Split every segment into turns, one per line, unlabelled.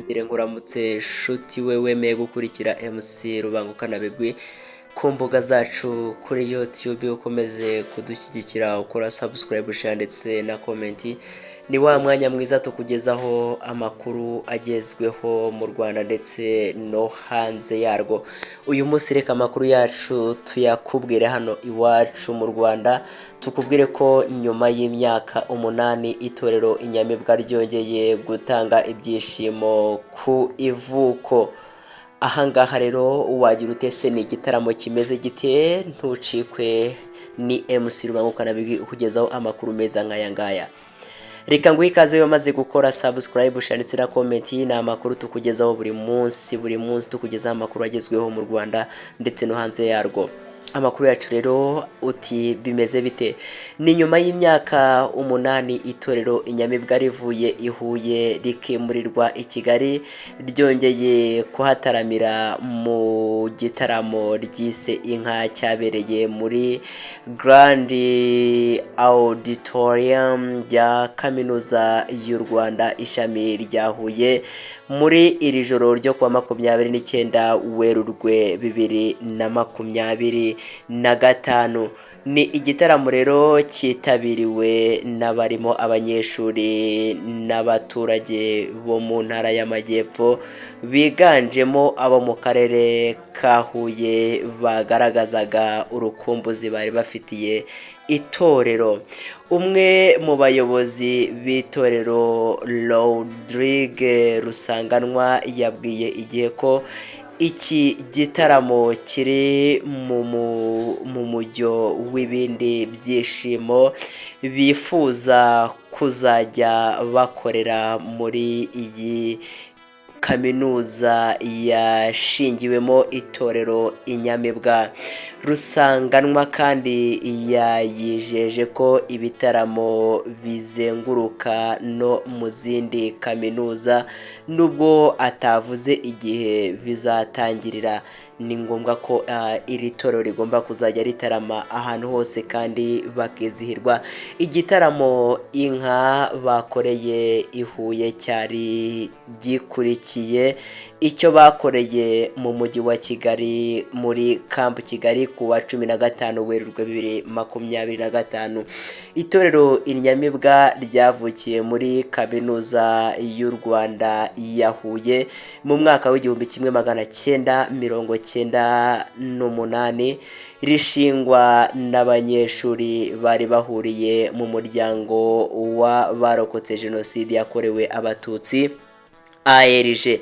Ngire nkuramutse shuti we wemeye gukurikira MC Rubangukanabigwi ku mbuga zacu kuri YouTube, ukomeze kudushyigikira ukora subscribe, share ndetse na comment. Ni wa mwanya mwiza tukugezaho amakuru agezweho mu Rwanda ndetse no hanze yarwo. Uyu munsi reka amakuru yacu tuyakubwire hano iwacu mu Rwanda, tukubwire ko nyuma y'imyaka 8 itorero Inyamibwa ryongeye gutanga ibyishimo ku ivuko. Ahangaha rero wagira ute se ni igitaramo kimeze gite? Ntucikwe, ni MC Rubangukanabigwi ukugezaho amakuru meza nk'aya ngaya. Reka nguhe ikaze wamaze gukora subscribe, share ndetse na comment. Ni amakuru tukugezaho buri munsi, buri munsi tukugezaho amakuru agezweho mu Rwanda ndetse no hanze yarwo. Amakuru yacu rero uti bimeze bite? Ni nyuma y'imyaka 8 itorero Inyamibwa rivuye i Huye rikimurirwa i Kigali, ryongeye kuhataramira mu gitaramo ryise Inka cyabereye muri Grand Auditorium rya Kaminuza y'u Rwanda ishami rya Huye, muri iri joro ryo kuwa 29 Werurwe 2025. Ni igitaramo rero cyitabiriwe n'abarimo abanyeshuri n'abaturage bo mu ntara y'Amajyepfo, biganjemo abo mu karere ka Huye, bagaragazaga urukumbuzi bari bafitiye itorero. Umwe mu bayobozi b'itorero, Rodrigue Rusanganwa, yabwiye Igihe ko iki gitaramo kiri mu mujyo w'ibindi byishimo bifuza kuzajya bakorera muri iyi kaminuza yashingiwemo itorero Inyamibwa. Rusanganwa kandi yayijeje ko ibitaramo bizenguruka no mu zindi kaminuza, nubwo atavuze igihe bizatangirira. Ni ngombwa ko iri torero rigomba kuzajya ritarama ahantu hose kandi bakizihirwa. Igitaramo Inka bakoreye i Huye cyari gikurikiye icyo bakoreye mu mujyi wa Kigali muri Camp Kigali ku wa 15 Werurwe 2025. Itorero Inyamibwa ryavukiye muri Kaminuza y'u Rwanda ya Huye mu mwaka w'1998, rishingwa n'abanyeshuri bari bahuriye mu muryango w'abarokotse Jenoside yakorewe Abatutsi AERG.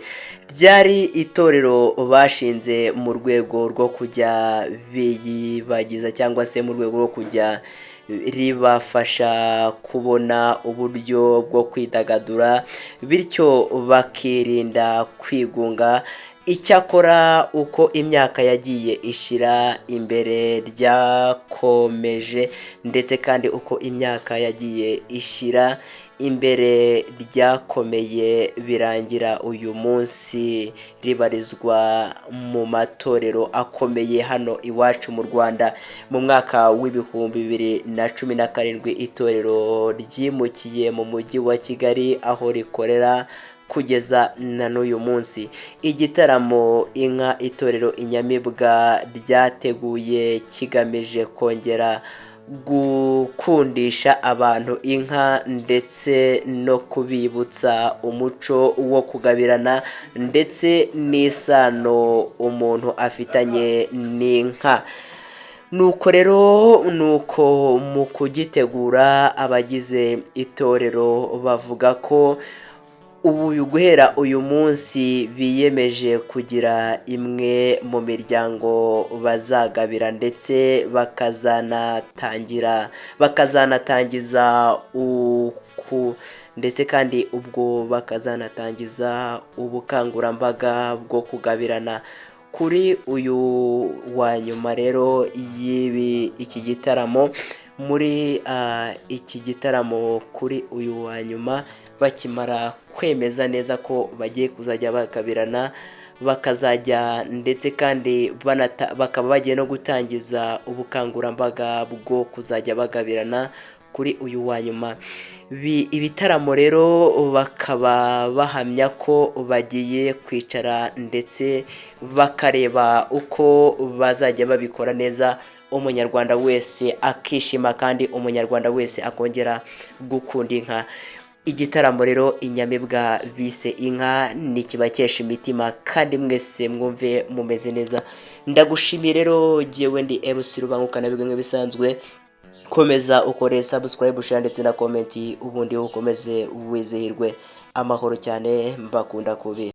Ryari itorero bashinze mu rwego rwo kujya biyibagiza cyangwa se mu rwego rwo kujya ribafasha kubona uburyo bwo kwidagadura, bityo bakirinda kwigunga. Icyakora uko imyaka yagiye ishira imbere ryakomeje, ndetse kandi uko imyaka yagiye ishira imbere ryakomeye, birangira uyu munsi ribarizwa mu matorero akomeye hano iwacu mu Rwanda. Mu mwaka w'2017 itorero ryimukiye mu mujyi wa Kigali aho rikorera kugeza na n'uyu munsi. Igitaramo Inka itorero Inyamibwa ryateguye kigamije kongera gukundisha abantu inka ndetse no kubibutsa umuco wo kugabirana ndetse n'isano umuntu afitanye n'inka. Nuko rero nuko mu kugitegura abagize itorero bavuga ko ubu guhera uyu munsi biyemeje kugira imwe mu miryango bazagabira, ndetse bakazanatangiza uku ndetse kandi ubwo bakazanatangiza ubukangurambaga bwo kugabirana. Kuri uyu wa nyuma rero y'ibi iki gitaramo, muri iki gitaramo kuri uyu wa nyuma bakimara kwemeza neza ko bagiye kuzajya bagabirana, bakazajya ndetse kandi bakaba bagiye no gutangiza ubukangurambaga bwo kuzajya bagabirana. kuri uyu wa nyuma. Ibitaramo rero bakaba bahamya ko bagiye kwicara ndetse bakareba uko bazajya babikora neza, umunyarwanda wese akishima kandi umunyarwanda wese akongera gukunda inka. Igitaramo rero Inyamibwa bise inka nikibakesha imitima kandi mwese mwumve mumeze neza. Ndagushimiye rero jyewe ndi MC Rubanguka nabigwe nk'ibisanzwe, komeza ukore subscribe, share ndetse na comment, ubundi ukomeze wizihirwe. Amahoro cyane, mbakunda kubi.